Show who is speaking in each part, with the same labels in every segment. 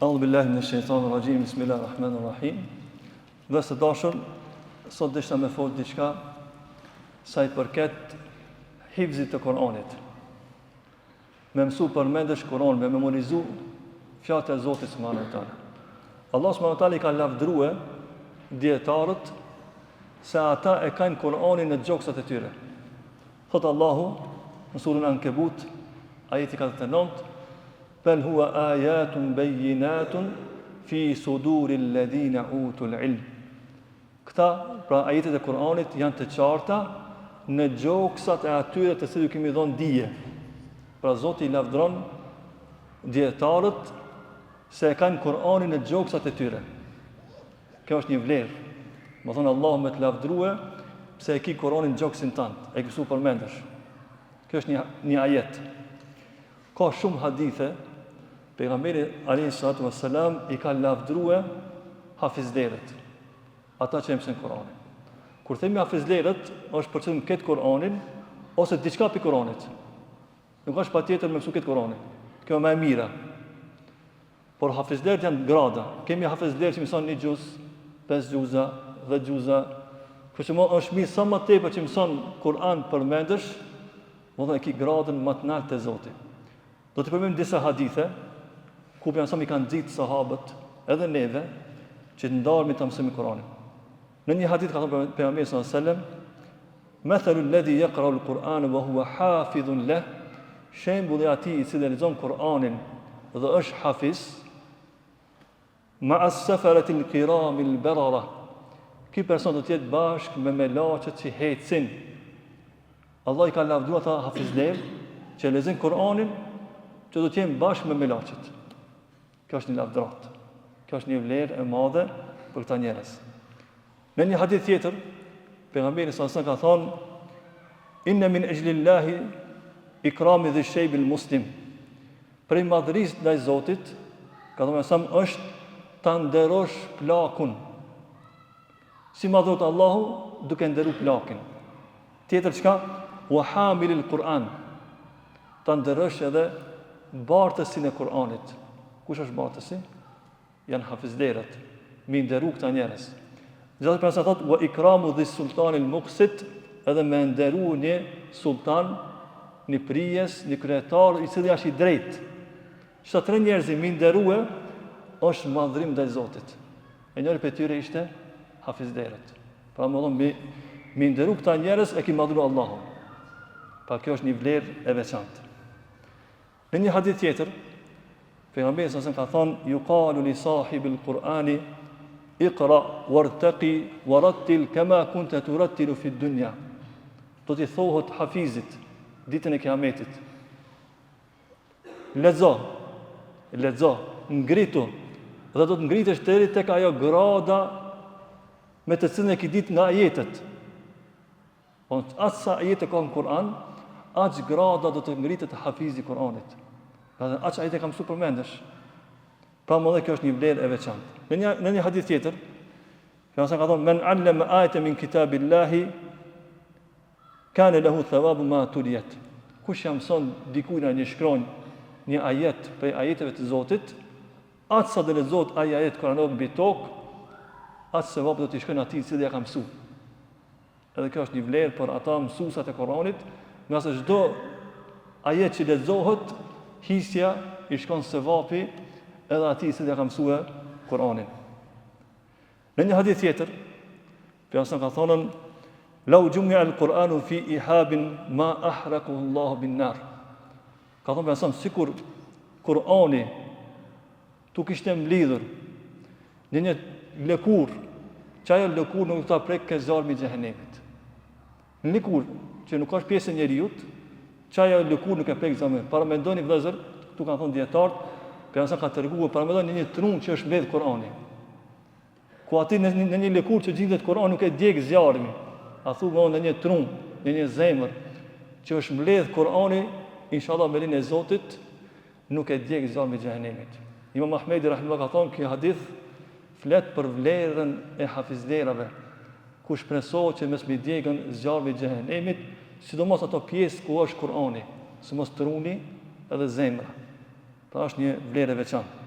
Speaker 1: Audhu billahi min shejtanir rajim. Bismillahir rahmanir rahim. Vëllezër të dashur, sot deshta me fol diçka sa i përket hifzit të Kur'anit. Me mësu përmendësh Kur'an, me memorizu fjalët e Zotit subhanahu wa taala. Allah subhanahu wa taala i ka lavdrue dijetarët se ata e kanë Kur'anin në gjoksat e tyre. Thot Allahu në surën Ankebut, ajeti 49, Bel huwa ayatun bayyinatun fi suduri alladhina utul ilm. Këta, pra ajetet e Kur'anit janë të qarta në gjoksat e atyre të cilëve kemi dhënë dije. Pra Zoti i lavdron dijetarët se e kanë Kur'anin në gjoksat e tyre. Kjo është një vlerë. Domethonë Allahu me të lavdrue pse e ki Kur'anin në gjoksin tand, e ki mësu përmendësh. Kjo është një një ajet. Ka shumë hadithe, pejgamberi alayhi salatu wassalam i ka lavdrue hafizlerët, ata që e mësojnë Kur'anin. Kur themi hafizlerët, është për qëllim këtë Kur'anin ose diçka prej Kur'anit. Nuk është patjetër me mësu këtë Kur'anin. Kjo më e mira. Por hafizlerët janë grada. Kemi hafizlerë që mëson një xhuz, pesë xhuza, 10 xhuza. Kështu që më është mirë sa më tepër që mëson Kur'an përmendësh, domethonë e ki gradën më të lartë te Zoti. Do të përmendim disa hadithe ku pejgamberi i ka nxit sahabët edhe neve që të ndarmi ta mësojmë Kur'anin. Në një hadith ka thënë pejgamberi sallallahu alajhi wasallam, "Mathalu alladhi yaqra'u al-Qur'an wa huwa hafizun lah", shembulli i atij i cili lexon Kur'anin dhe është hafiz, ma'a as-safarati al-kiram al-barara. Ky person do të jetë bashkë me melaqet që ecin. Allah i ka lavdruar ata hafizlerë që lexojnë Kur'anin, që do të jenë bashkë me melaqet. Kjo është një lavdrat. Kjo është një vlerë e madhe për këta njerëz. Në një hadith tjetër, pejgamberi sa sa ka thonë Inna min ijlalillahi ikrami dhi shejbil muslim. Prej madhërisë ndaj Zotit, ka thënë sa është ta nderosh plakun. Si madhrohet Allahu duke nderu plakin. Tjetër çka? Wa hamilil Kur'an. Ta nderosh edhe bartësin e Kur'anit. Kush është bartësi? Janë hafizlerët. Me i nderu këta njerëz. Gjithashtu pejgamberi thotë wa ikramu dhi sultanil muqsit, edhe me nderu një sultan, një prijës, një kryetar i cili është i drejtë. Qëta tre njerëz me i nderue është madhrim ndaj Zotit. E njëri prej tyre ishte hafizlerët. Pra domethonë, me, me i nderu këta njerëz e ki madhru Allahun. Pra kjo është një vlerë e veçantë. Në një hadith tjetër, pejgamberi sa ka thonë, jukalu li sahibil Kur'ani, ikra, wartaki, warattil, kema kunte turattilu fi dunja. Do t'i thohet hafizit, ditën e kiametit. Lexo, lexo, ngritu, dhe do të ngritesh deri tek ajo grada me të cilën e ki ditë nga ajetet. Po aq sa ajete ka në Kur'an, aq grada do të ngritet hafizi i Kur'anit. Pra aq ajete ka mësu përmendësh. Pra më dhe kjo është një vlerë e veçantë. Në një, në një hadith tjetër, pejgamberi ka thonë, men alleme ajeten min kitabillahi, Kane lehu thawabu ma tuliyat. Kush ja mëson dikujna një shkronjë, një ajet prej ajeteve të Zotit, aq sa do lexohet ai ajet kuranor mbi tokë, aq sevap do t'i shkojnë atij i cili ja ka mësu. Edhe kjo është një vlerë për ata mësuesat e Kuranit, ngase çdo ajet që lexohet, hisja i shkon sevapi edhe atij i cili ja ka mësue Kuranin. Në një hadith tjetër, pejgamberi ka thonë Lau jumia al-Qur'anu fi ihabin ma ahraqahu Allahu bin nar. Ka thonë pejgamberi sikur Kur'ani t'u kishte mblidhur në një lëkurë, që ajo lëkurë nuk do ta prekte zjarmi i xhehenemit. Në lëkurë që nuk është pjesë e njeriut, që ajo lëkurë nuk e prek zjarmi. Paramendoni vëllezër, këtu kanë thonë dijetarët, pejgamberi ka treguar, paramendoni një trun që është mbledh Kur'ani. Ku aty në, në një lëkurë që gjindet Kur'ani nuk e djeg zjarmi. A thu më në një trun, në një zemër që është mbledh Kur'ani, inshallah me lejen e Zotit, nuk e djeg zjarmi i xhehenemit. Imam Ahmedi rahimullah ka thonë ky hadith flet për vlerën e hafizlerave, ku shpresohet që mos me djegën zjarmi i xhehenemit, sidomos ato pjesë ku është Kur'ani, sidomos truni edhe zemra. Pra është një vlerë e veçantë.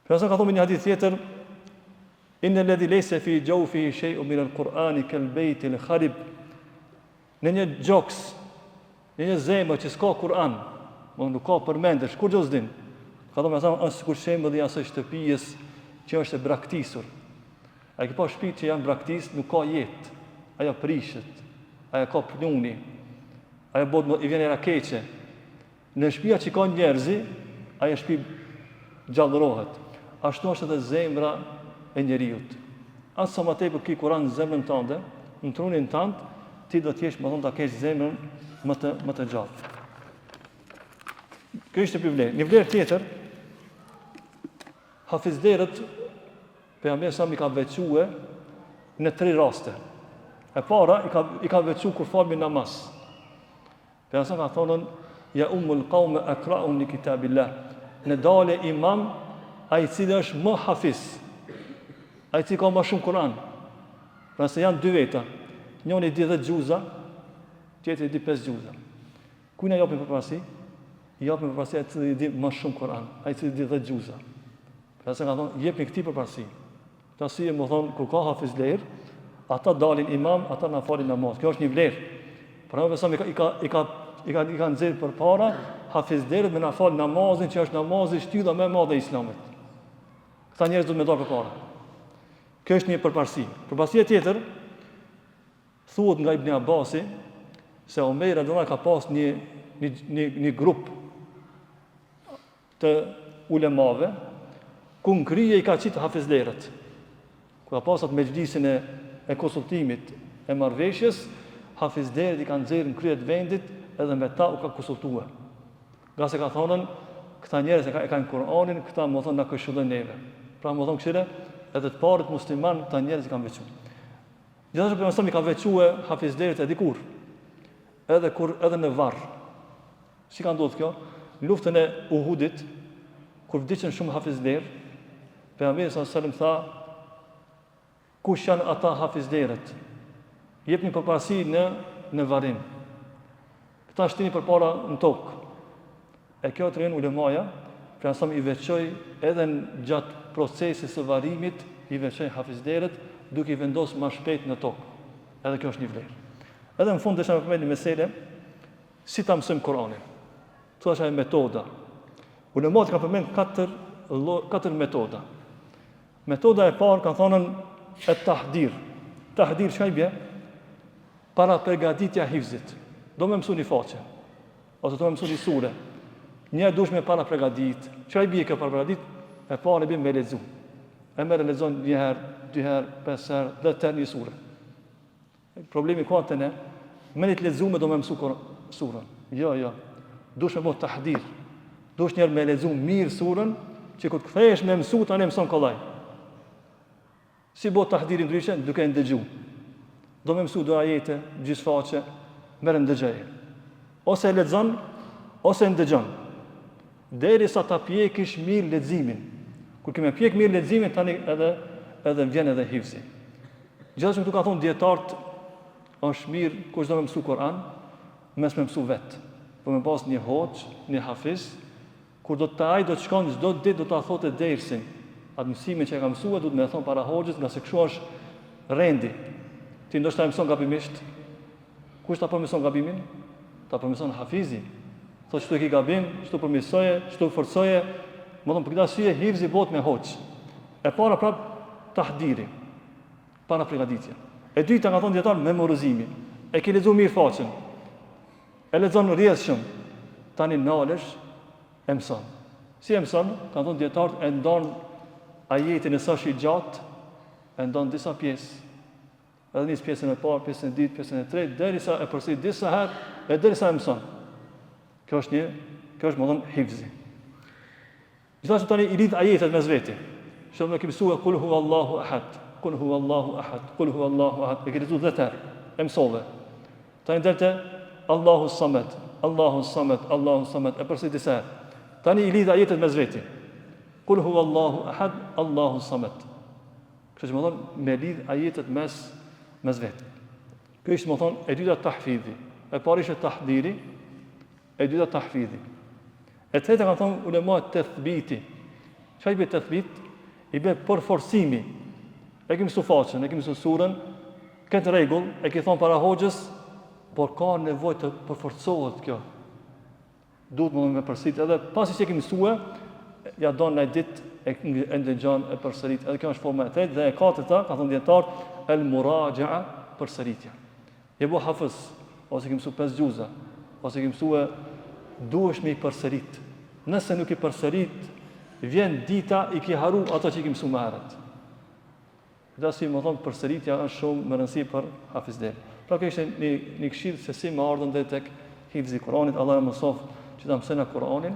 Speaker 1: Pejgamberi ka thonë në një hadith tjetër, Inne ledhi lejse fi xheufihi shejun min el Kur'ani kel bejtil kharib. Në një gjoks, në një zemër që s'ka Kur'an, mo nuk ka përmendësh, kurgjo s'din. Ka thonë pejgamberi është sikur shembulli i asaj shtëpisë që është e braktisur. A ke pa shtëpitë që janë braktis, nuk ka jetë. Ajo prishet, ajo ka pluni, ajo bëhet i vjen era keqe. Në shtëpia që ka njerëzi, ajo shtëpi gjallërohet. Ashtu është edhe zemra e njeriut. Aq sa më tepër ki Kur'an në zemrën tënde, në trunin tënd, ti do të jesh, me thonë, ta kesh zemrën më të më të gjallë. Kjo ishte një vlerë. Një vlerë tjetër, hafizlerët pejgamberi sa i ka veçue në tri raste. E para i ka i ka veçu kur falmi namaz. Pejgamberi ka thonë ja ummul qaume akra'uhum li kitabillah. Le dale imam ai i cili është më hafiz. Ai i cili ka më shumë Kur'an. Pra se janë dy veta. Njëri di 10 xhuza, tjetri di 5 xhuza. Kujt i japim përparësi? I japim përparësi ai i cili di më shumë Kur'an, ai i cili di 10 xhuza. Pejgamberi ka thonë, jepni këtij përparësi. Tash me thonë, kur ka hafizler, ata dalin imam, ata na falin namaz. Kjo është një vlerë. Pra pejgamberi i ka, i ka, i ka, i ka nxjerr përpara hafizlerët me na fal namazin që është namazi shtylla më e madhe e islamit. Këta njerëz duhet me dalë përpara. Kjo është një përparësi. Përparësia tjetër, thuhet nga Ibn Abasi, se Omer radiallahu ka pas një, një, një, një grup të ulemave, ku në krye i ka qitë hafizlerët. Ku ka pas atë mexhlisin e, e konsultimit e marrëveshjes, hafizlerët i ka nxjerrë në krye të vendit edhe me ta u ka konsultue. Ngase ka thonën, këta njerëz e, ka, e kanë Kur'anin, këta me thonë na këshillojnë neve. Pra me thonë këshire, edhe të parët musliman, këta njerëz i kanë veçu. Gjithashtu pejgamberi i ka veçue hafizlerët e dikur, edhe kur edhe në varr. Si ka ndodhur kjo? Në luftën e Uhudit, kur vdiqën shumë hafizlerë, pejgamberi sallallahu alajhi wasallam tha: Kush janë ata hafizlerët? Jepni përparësi në në varrim. Këta shtini përpara në tokë. E kjo tregon ulemaja, pejgamberi i veçoi edhe në gjatë procesit së varrimit, i veçoi hafizlerët duke i vendosur më shpejt në tokë. Edhe kjo është një vlerë. Edhe në fund desha me përmend një mesele, Si ta mësojmë Kur'anin? Cila është ajo metoda? Ulemat kanë përmend katër katër metoda. Metoda e parë kanë thonën et-tahdir. Tahdir çka i bie? Parapregatitja e hifzit. Do me mësu një faqe ose do me mësu një sure. Një dush me parapregatit. Çka i bie kjo parapregatit? E para i bie me lexu. E merr e lexon një herë, dy herë, pesë herë, 10 herë një sure. Problemi ku te ne, me një të lexume do me mësu surën. Jo, jo. Dush me bo tahdir. Dush njëherë me lexu mirë surën, që kur të kthehesh me mësu, tani mëson kollaj. Si bo tahdiri ndryshe, duke e ndëgju. Do me mësu do ajete, gjysë faqe, merre ndëgjoje. Ose e lexon, ose e ndëgjon. Derisa ta pjekish mirë leximin. Kur ke me pjek mirë leximin, tani edhe edhe vjen edhe hifzi. Gjithashtu këtu kanë thonë dijetarët është mirë kush do me mësu Kur'an, mos me mësu vet. Po me pas një hoxhë, një hafiz, kur do të ai do të shkon çdo ditë do ta thotë dersin. Atë mësimin që e ka mësuar duhet me e thon para hoxhës, ngase kështu është rendi. Ti ndoshta e mëson gabimisht. Kush ta përmirëson gabimin? Ta përmirëson hafizi. Thotë qëtu e ki gabim, qëtu përmirësoje, qëtu forcoje. Me thonë, për këtë arsye, hifzi bohet me hoxhë. E para prap, tahdiri, parapregatitja. E dyta, ka thonë dijetarët, memorizimi. E ki lexu mirë faqen. E lexon rrjedhshëm. Tani nalesh, e mëson. Si e mëson? Ka thonë dijetarët, e ndon ajetin nëse është i gjatë, e ndon disa pjesë. Edhe nis pjesën e parë, pjesën e dytë, pjesën e tretë, derisa e përsërit disa herë e derisa e mëson. Kjo është një, kjo është me thonë hifzi. Gjithashtu tani i lidh ajetet mes veti. Shembull ke mësuar kul hu Allahu ahad, kul hu Allahu ahad, kul hu Allahu ahad, e ke lexuar 10 herë. E mësove. Tani del te Allahu Samed, Allahu Samed, Allahu Samed, e përsërit disa herë. Tani i lidh ajetet mes veti. Kul hu Allahu ahad, Allahu Samed. Kështu që me thonë, me lidh ajetet mes, mes veti. Kjo ishte me thonë, e dyta tahfidhi. E para ishte tahdiri, e dyta tahfidhi. E treta kanë thonë, ulema tethbiti. Çka i bie tethbit? I bje përforcimi. E ki mësu faqen, e ki mësu surën, këtë rregull, e ki thonë para hoxhës, por ka nevojë të përforcohet kjo. Duhet me me përsërit edhe pasi që e ki mësue, ja don naj ditë e, e ndëgjon e përsërit. Edhe kjo është forma e tretë dhe e katërta, ka thonë dijetarët, el muraxhaa përsëritja. Je bo hafëz, ose ki mësu 5 xhuza, ose ki mësue, duhesh me i përsërit. Nëse nuk i përsërit, vjen dita i ki harru ato që i ki mësu më herët. Dhe si me thonë, përsëritja është shumë me rëndësi për hafizlerin. Pra kjo ishte një, një këshillë se si me ardhën deri tek hifzi i Kuranit, Allah na mundësoftë që ta mësojna Kuranin,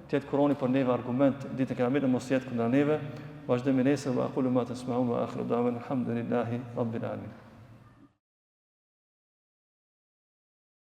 Speaker 1: të jetë Kurani për neve argument ditën e kiametit, mos jetë kundra neve. Vazhdojmë nesër wa aqulu ma tasma'un wa akhiru da'wana alhamdulillahi rabbil alamin.